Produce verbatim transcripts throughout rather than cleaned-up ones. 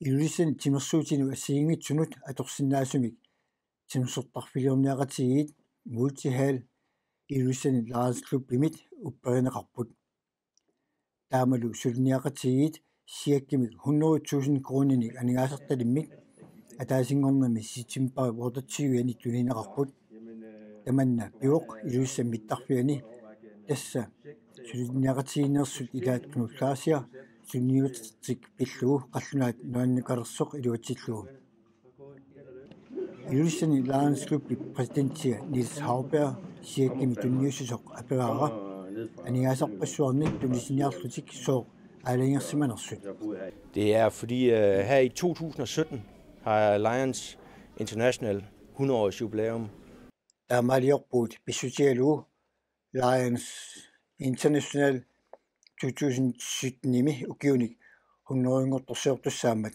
Ilulissani timersuutinut assigiinngitsunut atorsinnaasumik timersortarfiliorniaqatigiit Multihall Ilulissani Lions Clubimit upperineqarput. Taamalu suliniaqatigiit SIAK-imik hundrede tusind koruuninik aningaasartalimmik ataasinngornermi september otteogtyve-ani tunineqarput. Tamanna pivoq Ilulissat mittarfiani, tassa suliniaqatigiinneersut ilaat Knud Larsia suliniutertik pillugu qallunaat nuannikalersoq iluatsillugu. Ilulissani Lions Clubip præsidentia Niels Hauberg SIAK-imi tunniussisoq aperaara aningaasarpassuarnik tunisiniarlutik sooq aalajangersimanersut. Det er fordi uh, her i to tusind og sytten har Lions International hundrede års jubilæum. Taamaaliorpugut pissutigalugu Lions International to tusind sytten-imi ukiunik hundredenngortorsiortussaammat.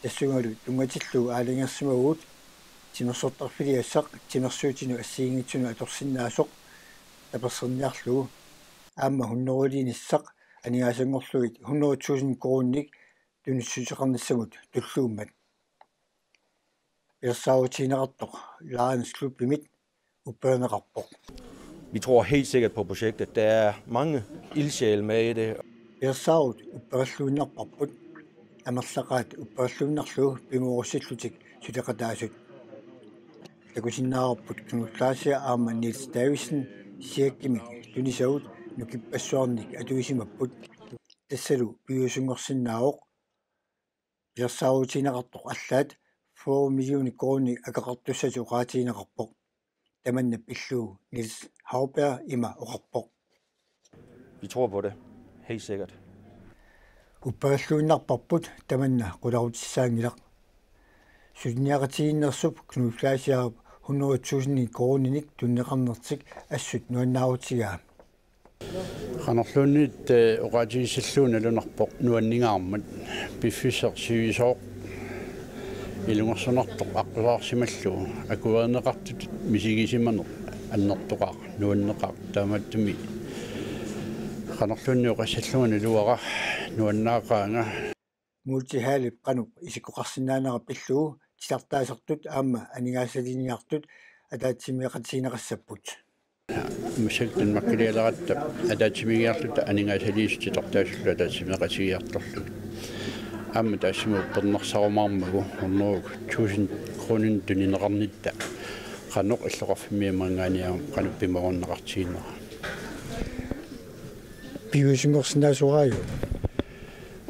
Tassungalu tunngatillugu aalajangersimavugut timersortarfiliassaq timersuutinut assigiinngitsunut atorsinnaasoq tapersersorniarlugu, aamma hundredeliinissaq aningaasanngorlugit hundrede tusind koruuninik tunissuteqarnissamut tulluummat. Pilersaarutigineqartoq Lions Clubimit upperineqarpoq. Vi tror helt sikkert på projektet. Der er mange ildsjæle med i det. Pilersaarut upperilluinnarparput, amerlaqaat upperilluinnarlugu pimoorussillutik suleqataasut. Takusinnaavarput Knud Larsia aamma Niels Davidsen SIAK-imik tunisagut nukippassuarnik atuisimapput. Tassalu piviusunngorsinnaavoq. Pilersaarutigineqartoq allaat fyrre millioner koruunit akeqartussatut oqaatigineqarpoq. Tamanna pillugu Niels Hauberg ima oqarpoq: Vi tror på det. Helt sikkert. Upperilluinnarparput, tamanna qularutissaanngilaq. Suliniaqatigiinneersup Knud Larsiap hundrede tusind koruuninik tunineqarnertik assut nuannaarutigaa. Qanorluunniit, eh, oqaatigissallugu nalunarpoq nuanningaarmat, piffissaq sivisooq ilungersunartoq aqqusaarsimallugu akuerineqartutut misigisimaneq annertoqaaq, nuanneqaaq. Taamaattumik qanorluunniit oqassallunga naluara, nuannaaqaanga. Multihallip qanoq isikkoqarsinnaanera pillugu titartaasartut aamma aningaasaliiniartut ataatsimeeqatigineqassapput. Massakkut Danmarkilialeratta ataatsimiigiarluta aningaasaliissutit titartaasullu ataatsimeeqatigiartorlugit. Aamma taassuma uppernarsarumaarmagu hundrede tusind koruuninik tunineqarnitta qanoq illoqarfimmiammaangaaniaruma qanoq pimoorunneqartiginera. Piviusunngorsinnaasoraajuk?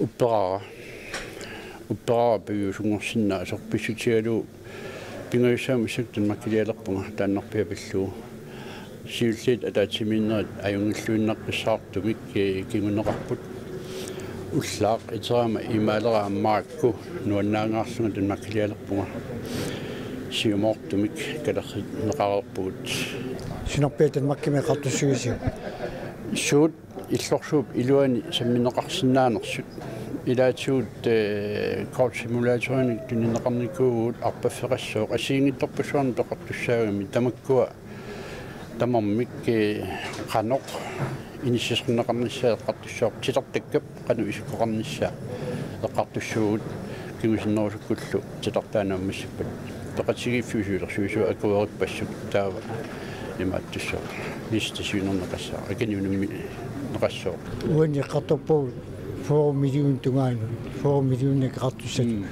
Upperaara. Upperaara piviusunngorsinnaasoq, pissutigalugu pingajussaammat massakkut Danmarkilialerpunga taannarpiaq pillugu. Siulliit ataatsimiinnerit ajunngilluinnaqqissaartumik, eh, kinguneqarput. Ullaaq iteraama imaalera ammarakku nuannaangaarlunga Danmarkilialerpunga siumoortumik kalerrinneqareerpugut. Sunarpiaq Danmarkimi eqqartussavisiuk? Suut illorsuup iluani sammineqarsinnaanersut. Ilaatigut, eh, golfsimulatorinik tunineqarnikuuvugut, arpaffeqassooq, assigiinngitsorpassuarnik peqartussaagami, tamakkua tamarmik, eh, qanoq inissisarneqarnissaa eqqartussaavarput, titartakkap qanoq isikkoqarnissaa eqqartussaavugut, kingusinnerusukkullu titartaa naammassippat. Peqatigiiffiup siulersuisua akuerippassuk taava imaattussaq. Liste siunerneqassaaq, akiniunammi neqassooq. Uani eqqartorpugut fyrre millioner tungaanut, fyrre millioner eqqartussat. Mm.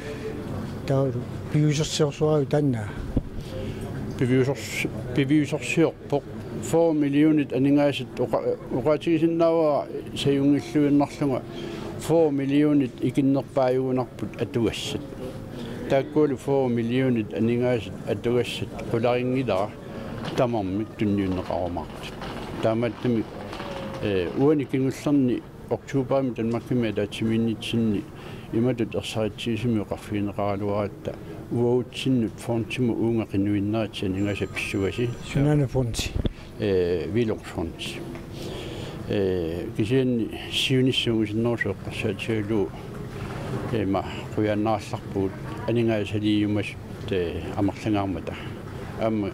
Taava piviusorsiorsuaraajuk taanna? Piviusors-, piviusorsiorpoq. Fyrre millionit aningaasat oqa-, oqaatigisinnaavara sajunngilluinnarlunga, fyrre millionit ikinnerpaajugunarput atugassat. Taakkualu fyrre millionit aningaasat atugassat qularinngilara, tamarmik tunniunneqarumaartut. Taamaattumik, eh, uani kingullerni oktoberimi Danmarkimi ataatsimiinnitsinni imatut ersaritsigisumik oqarfigineqaraluaratta uagutsinnut fondimut uunga qinuinneritsi aningaasat pissugasi. Sunaana fondi? Eh, Hvidlundsfondi. Eh, kisianni siunissaq ungusinnerusoq eqqarsaatigalugu, eh, ima qujannaarallarpugut aningaasaliiumasut, eh, amerlangaarmata. Aamma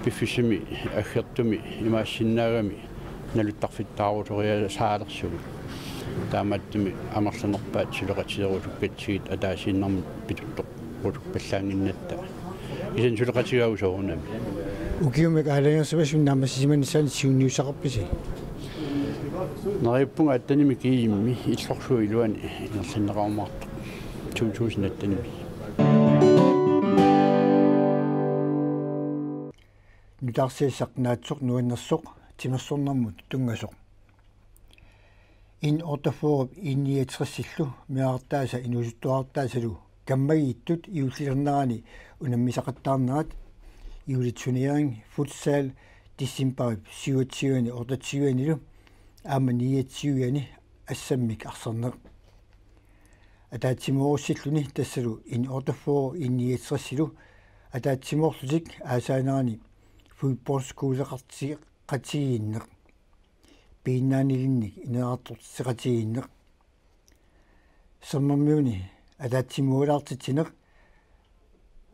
piffissami aggertumi imaassinnaagami naluttarfittaarusoriasaalersugut. Taamaattumik amerlanerpaat suleqatigerusukkatsigit ataasiinnarmik pituttoq- -rusuppallaannginnatta. Kisianni suleqatigaavoq soorunami. Ukiumik aalajangersimasumik naammassisimanissaanut siunniussaqarpisi? Neriuppunga attenimi GM-imi illorsuup iluani ingerlanneqarumaartoq. To tusind attenimi. Nutaarsiassaq naatsoq nuannersoq timersornermut tunngasoq. N otteogfyrre N niogtresillu meerartaasa inuusuttuarartaasalu kammagiittut juullilernerani unammisaqattaarnerat, juulitsunering futsal decembarip syvogtyve-ani otteogtyve-anilu aamma niogtyve-ani assammik arsarneq. Ataatsimoorusilluni tassalu N otteogfyrre N niogtresilu ataatsimoorlutik aasaanerani fodboldskoleqarti- -qatigiinneq. Piinnaanilinnik ineriartortitseqatigiinneq. Sermermiuni ataatsimuulaartitsineq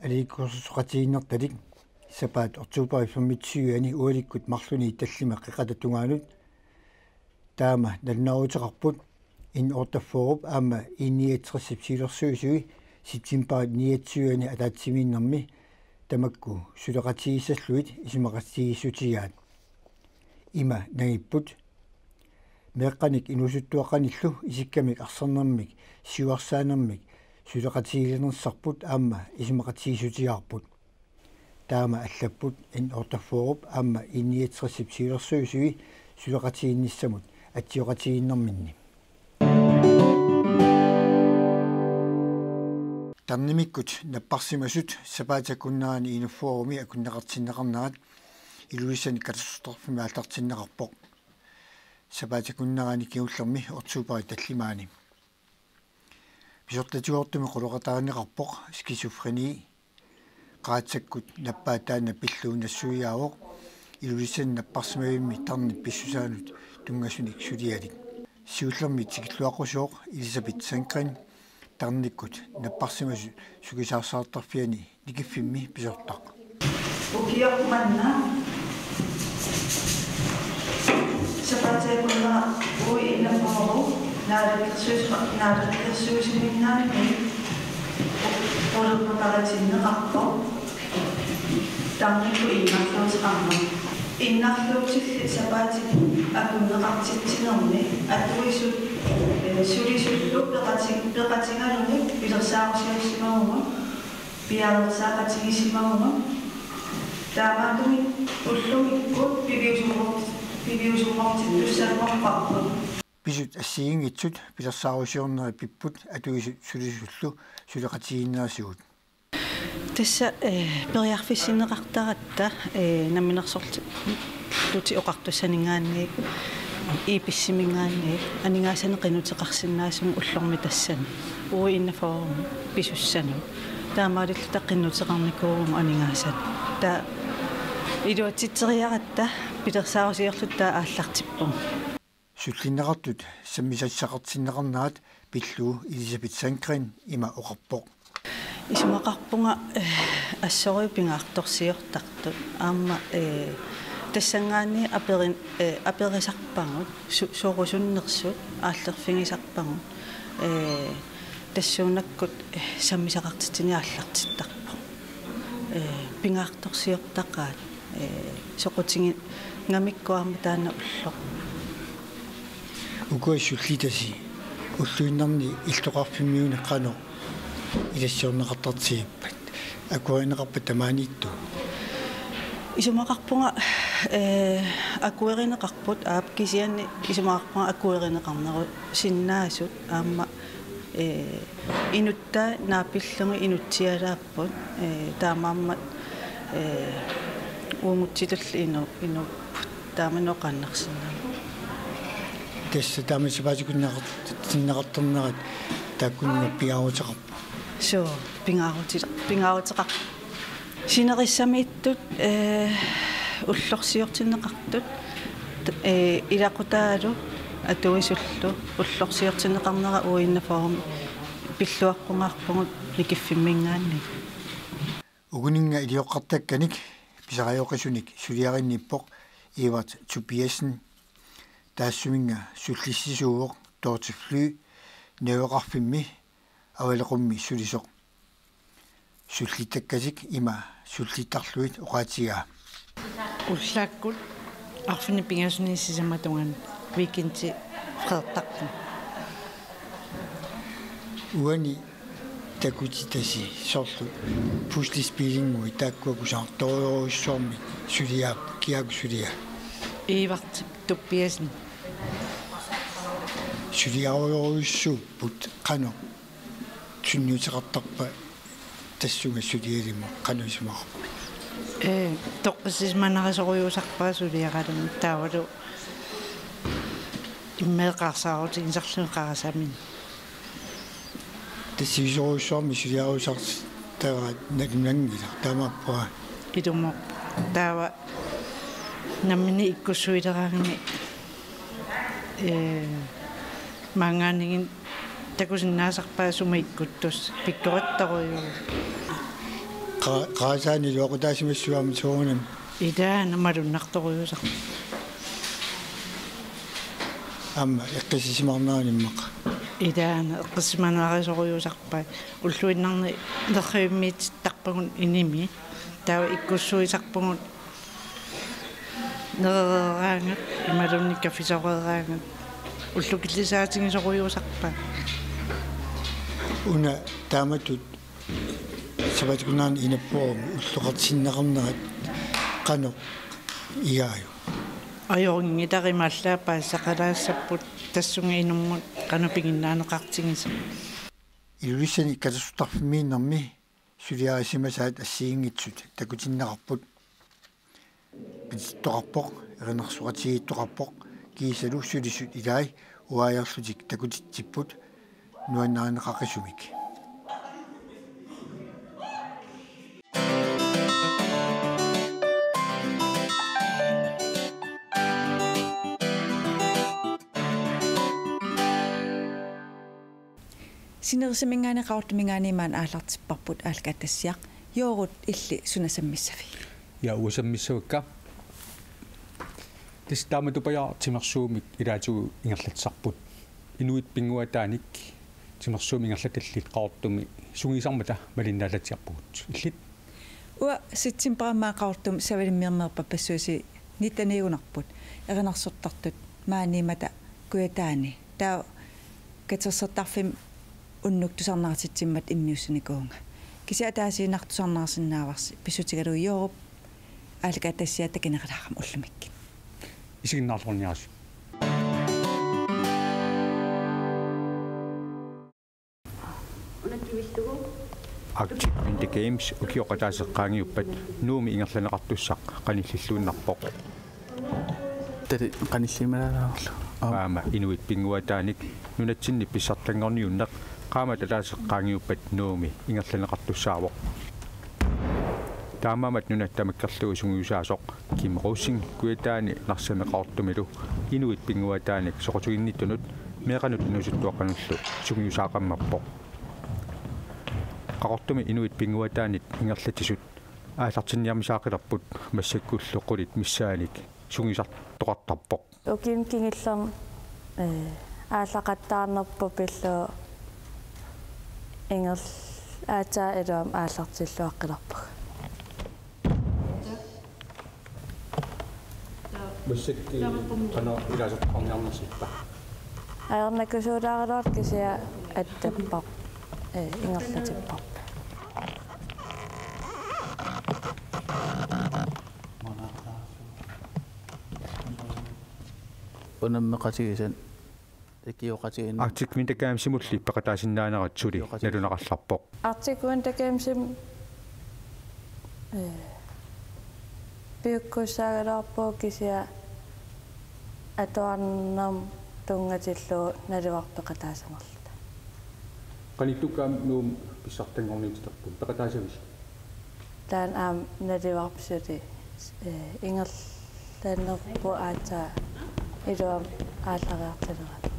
aliikkusersoqatigiinnertalik sapaat oktober femogtyve-ani ualikkut marlunnik tallimat qeqqata tungaanut. Taama nalunaaruteqarput N otteogfyrre aamma N niogtresip siulersuisui september niogtyve-ani ataatsimiinnermi tamakku suleqatigiissallugit isumaqatigiissutigaat. Ima nangipput: Meeqqanik inuusuttuaqqanillu isikkamik arsarnermik siuarsaanermik suleqatigiilernersarput aamma isumaqatigiissutigaarput. Taama allapput N otteogfyrre aamma N niogtresip siulersuisui suleqatigiinnissamut atsioqatigiinnerminni. Tarnimikkut napparsimasut sapaatip akunnerani enogfyrremi akunneqartinneqarnerat Ilulissani katastrofikkut aallartinneqarpoq. Sapaatip akunnerani kingullermi oktoberip tallimaani. Pisortatigoortumik qulequtarineqarpoq skizofreni. Qaatsakkut nappaat taanna pillugu nassuiaavoq Ilulissani napparsimavimmi tarnip pissusaanut tunngasunik sulialik. Siullermik tikilluaqqusivoq Elisabeth Sandgreen tarnikkut napparsimasut sukisaarsaartarfiani nikiffimmi pisortaq. Ukioq manna sapaatip akunnera uagut enogfyrre naalakkersuis-, naalakkersuisumiinnaanngooq qulequtaritinneqarpoq tarnikkut innarluuteqarneq. Innarluutillit sapaatip akunneqartitsinermi atuisut, eh, sulisullu peqati-, peqatigalugit pilersaarusiorsimavugut, piareersaaqatigisimavugut. Taamaattumik ullumikkut piviusunngor-, piviusunngortittussanngorparput. Pisut assigiinngitsut pilersaarusiornerit pipput atuisut sulisullu suleqatigiinnerisigut. Tassa, eh, periarfissinneqartaratta, eh, namminersorlutik oqartussaninngaanniit, E B S-iminngaanniit, aningaasanik qinnuteqarsinnaasumik ullormi tassani uagut enogfyrremi pisussanut. Taamaalilluta qinnuteqarnikuuvugut aningaasanik. Taava iluatsitseriaratta pilersaarusiorluta taava aallartippugut. Sullinneqartut sammisassaqartinneqarnerat pillugu Elisabeth Sandgreen ima oqarpoq: Isumaqarpunga, eh, assorujuk pingaartorsiortartut. Aamma, eh, tassanngaanniit aperin-, eh, aperisarpagut, su-, sorusunnersut aallerfigisarpagut. Eh, tassuunakkut, eh, sammisaqartitsineq aallartittarpoq. Eh, pingaartorsiortaqaat, eh, soqutiginngamikkit aamma taanna ulloq. Ukua sullitasi ulluinnarni illoqarfimmiuni qanoq ilassiorneqartartigippat? Akuerineqarpat tamaaniittoq? Isumaqarpunga, eh, akuerineqarput, aap, kisianni isumaqarpunga akuerineqarnerusinnaasut aamma, eh, inuttai naapillugit inutsialaapput, eh, taamaammat, eh, uungutsitulli inu-, inuupput. Taamani oqaannarsinnaavugut. Tassa taama sapaatip akunneqartinneqartarnerat taakkununnga pingaaruteqarpa? Suu, pingaaruti-, pingaaruteqarpoq. Sinerissamiittut, eh, ullorsiortinneqartut, t-, eh, ilaqutaalu atuisullu ullorsiortinneqarnera uagut enogfyrremi pilluaqqungaarpugut nikiffimminngaanniit. Ukuninnga ilioqqartakkanik pisariaqisunik suliarinniippoq Evert Tobiassen, taassuminnga sullissisuuvoq Dorthe Fly, najugaqarfimmi avaleqummi sulisoq. Sullittakkasik ima sullittarlugit oqaatigaa. Ullaakkut arfineq-pingasunit sisamat tungaanut weekendi freertarpunga. Uani takutitasi soorlu puslespillinnguit taakkua kusanartorujussuarmik suliaat, kiaku suliaa? Ivartip Tobiassen. Suliarujorujussuupput, qanoq sunniuteqartarpa tassunga sulialimut, qanoq isumaqarpa? Ee, toqqissisimanarisorujussuusarpaa suliaraluni taavalu immeeqqaarsaarutigisarluni qarasamini. Tassa sivisoorujussuarmik suliarujussuusartaraat nalunnanngilaq, taamaappunga. Ilumoorpoq. Taava nammineq ikkussuileraangamik, ee, maanngaanniit takusinnaasarpaa sumut ikkuttussaq, pikkorittorujussuuvoq. Qa-, qarasaani iluaqutaasimassuugut soorunami. Ilaana malunnartorujussuusarpoq. Aamma eqqissisimaarnerani immaqa. Ilaana eqqissisimanarisorujussuusarpai. Ulluinnarni nerrivimmiitittarpagut inimi. Taava ikkussuisarpugut nerereeraangat imaluunniit kaffisoreeraangat. Ullukillisaatigisorujussuusarpai. Una taamatut sapaatip-akunnera inappuarmi ulloqartinneqarnerat qanoq igaajuk? Ajorinngilaq, imaallaat paasisaqalaassapput tassunga inummut qanoq piginnaaneqartigisoq. Ilulissani katersortarfimmiinnermi suliarisimasaat assigiinngitsut takutinneqarput. Pitittoqarpoq, erinarsoqatigiittoqarpoq, kiisalu sulisut ilai uaajorlutik takutitsipput nuannarineqaqisumik. Sinerissaminngaanniit Qaqortuminngaanniit maani aallartipparput aallakaatitassiaq. Joorut, illit suna sammissavit? Ja, uanga sammissavakka. Tassa taamatut pajaaq timersuumik ilaatigut ingerlatsisarput. Inuit pinnguaataanik timersuumik ingerlatallit Qaqortumi sungiusarmata malinnaallatsiarpugut. Illit? Uanga septembarimi Qaqortumi Savalimmiormiit Pappiassarsuup nitteniugunarput, erinarsortartut maaniimmata Kujataani. Taava katersortarfimmi unnuk tusarnaartitsimmata immiussanikuuvunga. Kisianni ataasiinnaq tusarnaarsinnaavarsi, pissutigalugu Joorup aallakaatitassiaq takineqalaarami ullumikkut. Isiginnaarluarniarisi. Arctic Winter Games ukioq ataaseq qaangiuppat Nuummi ingerlanneqartussaq qanillilluinnarpoq. Tali qanilliimalaalaarlu. Aap. Aamma inuit pinnguaataanik nunatsinni pissartanngorniunneq qaammat ataaseq qaangiuppat Nuummi ingerlanneqartussaavoq. Taamaammat nuna tamakkerlugu sungiusaasoq Kim Rosing Kujataani Narsami Qaqortumilu inuit pinnguaataanik soqutiginnittunut meeqqanut inuusuttuaqqanullu sungiusaaqammerpoq. Qaqortumi inuit pinnguaataanik ingerlatsisut aallartinniarmisaaqilerput massakkullu qulit missaannik sungiusartoqartarpoq. Ukiuni kingullerni, ee, aallaqattaarnerput pillugu ingerl-, aatsaat iluamik aallartilluaqqilerpugut. Massakkut qanoq ilaasorneqarniarnersippit? Ajornakusuulaaraluartoq kisianni attappoq, ee, ingerlatipparput. Unammeqatigisanik ikioqatigiinneq. Arctic Winter Gamesimulli peqataasinnaanerat suli naluneqartarpoq. Arctic Winter Gamesimi, ee, piukkussaagaluarpugut kisianni atuarnermut tunngatillugu naluara peqataasanerluta. Qanittukkut aamma Nuummi pissartanngorniuteqarpugut, peqataasavisi? Taanna aamma naluara suli, ee, ingerlanerput aatsaat iluamik aallariartulerami.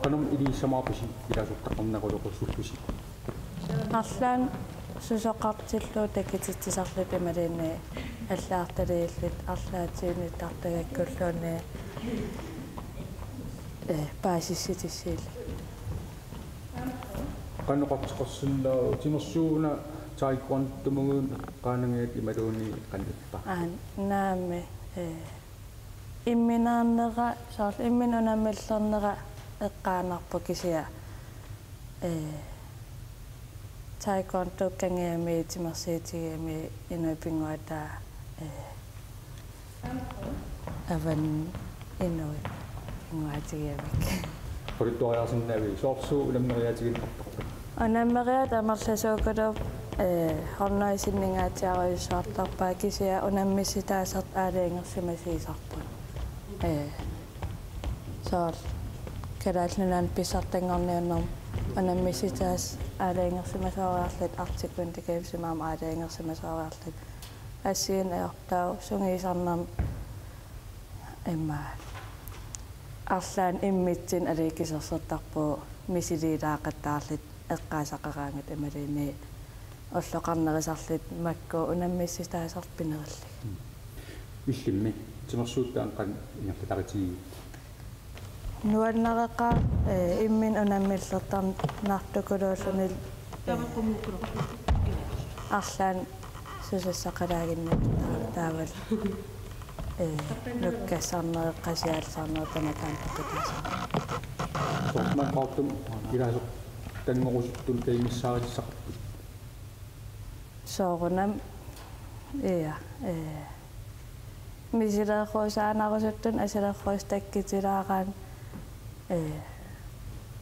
Qanormi ilissamaarpisi ilaasortaqarneq uloqussuffisi? Arlaannik susoqartillugu takutitsisarluta imaluunniit allagartaliilluta arlaatigut nittartagakkulluunniit. eh, paasissutissiilluni. Qanoq oqartoqarsinnaava, timersuuna taekwondomut eqqaanangajatit imaluunniit qanoq ippa? Aa, naamik, eh, imminut una-, soorlu imminut unammillernera eqqaanarpoq kisianni, eh, taekwondokkanngimmat timersuutigimmat inuit pinnguaataat, eh, avannaa inuit pinnguaatigigamikkit. Quluttuariarsinnaaviuk, soorlu suut unammeriaatigineqartarpit? Unammeriaatsit amerlasuukuluupput, eh, hundrede sinningaatsiarujussuartarpaat kisianni unammissutaasartut aalajangersimasuusarput. Eh, soorlu Kalaallit Nunaanni pissartanngorniunnermi unammissutaasut aalajangersimasoriarlutik, Arctic Winter Gamesimi aamma aalajangersimasoriarlutik. Assigiinngitsorlu sungiusarnermi immaqa arlaannik immitsinnut aliikkusersortarpugut misiliilaaqattaarlutik eqqaasaqaraangatta imaluunniit ulloqarnerusaarlutik makku unammissutaasartut pinerillugit. Mm. Illimmi timersuuttaaq qanoq ingerlatarutigigippit? Nuannareqaaq, eh, imminut unammillertarnartukuluulluni, eh, arlaannik susassaqalaaginnarlugu taavalu, eh, nukkassarneq, qasiaallisarneq tamatuma takusassarneq. Soorlu aamma Qaqortumi ilaasortanngorusuttut kajumissaarutissaqarpit? Soorunami, ja, eh, misileerusaanerusuttunut asulerusuttut takkutilaaraanni, eh,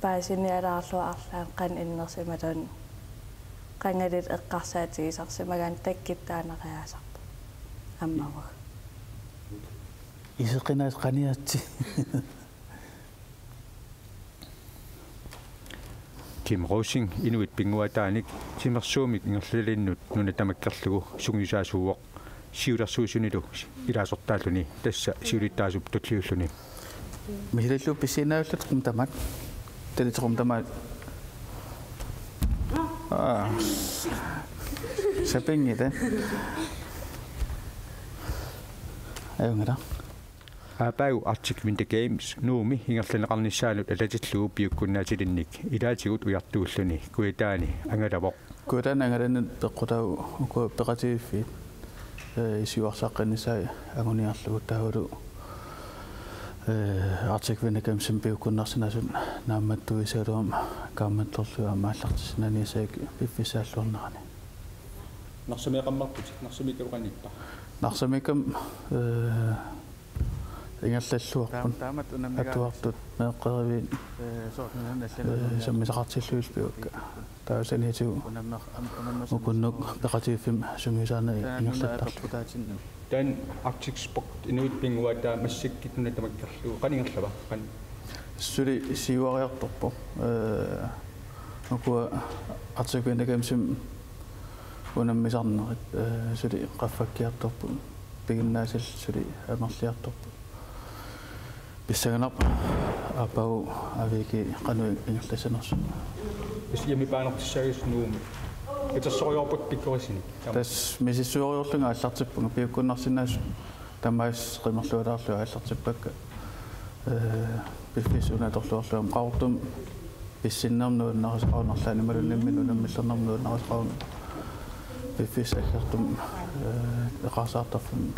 paasinialaarlugu arlaannik qanoq innersoq imaluunniit qangali eqqarsaatigisarsimagaanni takkuttuaannariaasarpoq. Aamma uagut. Iseqqinaasoq qaniatsi. Kim Rosing inuit pinnguaataannik timersuummik ingerlalinnut nuna tamakkerlugu sungiusaasuuvoq, siulersuisunilu ilaasortaalluni, tassa siulittaasup tulliulluni. Misilillu pissinnaavilluni qummut tamaat. Tali qummut tamaat. Aa. Sapinngita. Ajunngilaq. Aappaagu Arctic Winter Games Nuummi ingerlanneqarnissaanut atatillugu piukkunnaatilinnik ilaatigut ujartuulluni Kujataani angalavoq. Kujataani angalanut peqqutaavoq uku peqatigiiffiit, eh, siuarsaqqinnissaat anguniarlugu taavalu, eh, Arctic Winter Gamesimi piukkunnarsinnaasut naammattuugaluarlugit kaammattorlugit aamma aallartissinnaaniassagipput piffissaalluarnerani. Narsamiiqqammerputit, Narsamiikkalu qanoq ippa? Narsamiikkami, eh, ingerlalluarput. Taam-, taamatut unammigaat. Atuartut meeqqeriviit, eh, soorlu nunanut allanut, eh, unammigaat, sammisaqartillugit piukka. Taava saniatigut unammeq-, am-, unammeq-, ukunnuk peqatigiiffimmi sungiusaaneq, taava nuna ingerlattarlugit. Apeqqutaatinnagu. Taanna Arctic Sport inuit pinnguaataat massakkut nuna tamakkerlugu qanoq ingerlava? Qanoq? Suli siuariartorpoq. Eh, ukua Arctic Winter Gamesimi unammisarnerit, eh, suli qaffakkiartorput, piginnaasallu suli amerliartorput. Pissanganarpoq aappaagu Aviiki qanoq ingerlassanersoq. Tassa hjemmebane-rtissaagissi Nuummi. Katersorujoorputit pikkorissumik. Tassa misissuerujoorlunga aallartippunga piukkunnarsinnaasut tamaasa qimerlualaarlugit aallartippakka. Eh, piffissap una atorluarlugit aamma Qaqortumi pissinnermi nuannarisaqaruni arlaannik imaluunniit imminut unammillernermi nuannarisaqaruni piffissap aggertumi, eh, eqaarsaartarfimmi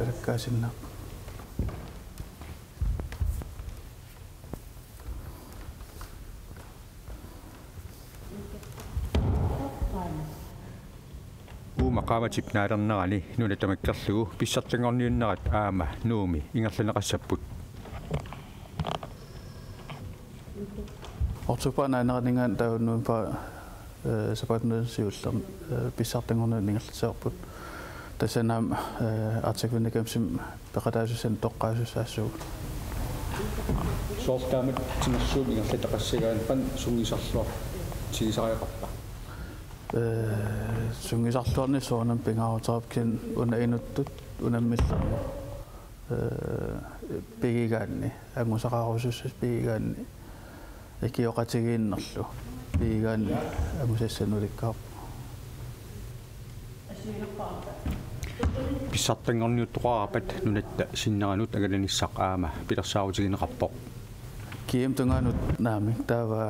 alakkaasinnaapput. Uuma qaammatip naalernerani nuna tamakkerlugu pissartanngorniunnerat aamma Nuummi ingerlanneqassapput. Oktobarip naaneraninngaanniit taava novembarip, eh, sapaatip-akunneri siullermi, eh, pissartanngorniunneq ingerlatsiarput. Tassani aamma, eh, Arctic Winter Gamesimi peqataasussanik toqqaasussaassaagut. Soorlu taamatut timersuummik ingerlataqassagaanni qanoq sungiusarluartigisariaqarpa? Eh, sungiusarluarnissaq soorunami pingaaruteqarpoq kisianni una inuttut unammillerneq, eh, pigigaanni, angusaqarusussasut pigigaanni, ikioqatigiinnerlu pigigaanni angusassanik ulikkaarpoq. Pissartanngorniuttoqarpat nunatta sinneranut angalanissaq aamma pilersaarutigineqarpoq. Kiam tungaanut naamik taava,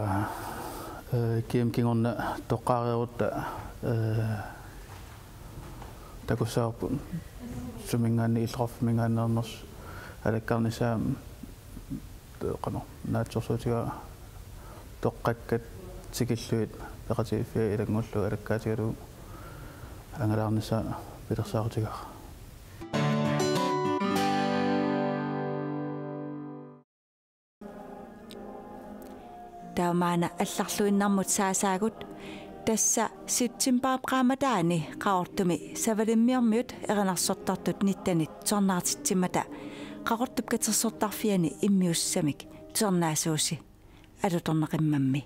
eh, kiam kingorna toqqaareerutta, eh, takussavarput suminngaanniit illoqarfimminngaanneernersoq alakkarnissaa, eh, qanoq naatsorsuutigaara toqqakkat tikillugit peqatigiiffiat ilanngullugu alakkaatigalugu angalaarnissaa pilersaarutigaara. Taamaana allarluinnarmut saasaagut tassa septembarip qaammataani Qaqortumi Savalimmiormiut erinarsortartut nittenit tusarnaartitsimmata Qaqortup katersortarfiani immiussamik tusarnaasuusi alutorneqimmammi.